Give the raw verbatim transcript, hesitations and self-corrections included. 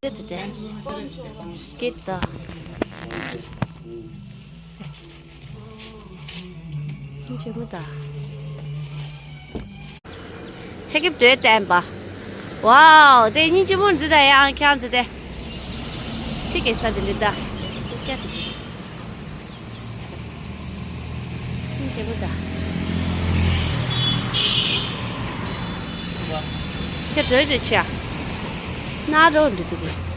དེ་དེ་དེ། སྐད་དང་། སྙིང་རྗེ་མོ་དང་། ཆེ་ཁེབ་དོད་བསྟན་པ། ཝའོ། དེ་སྙིང་རྗེ་མོ་འདི་དང་ཡང་ཁྱང་འདི་དེ། ཆེ་ཁེ་ས་དེ་འདི་དང་། སྙིང་རྗེ་མོ་དང་། ཁྱེད་འགྲོ་འགྲོ་ཆེ་ཨ། ན་རོ་འདི་དེ་གི།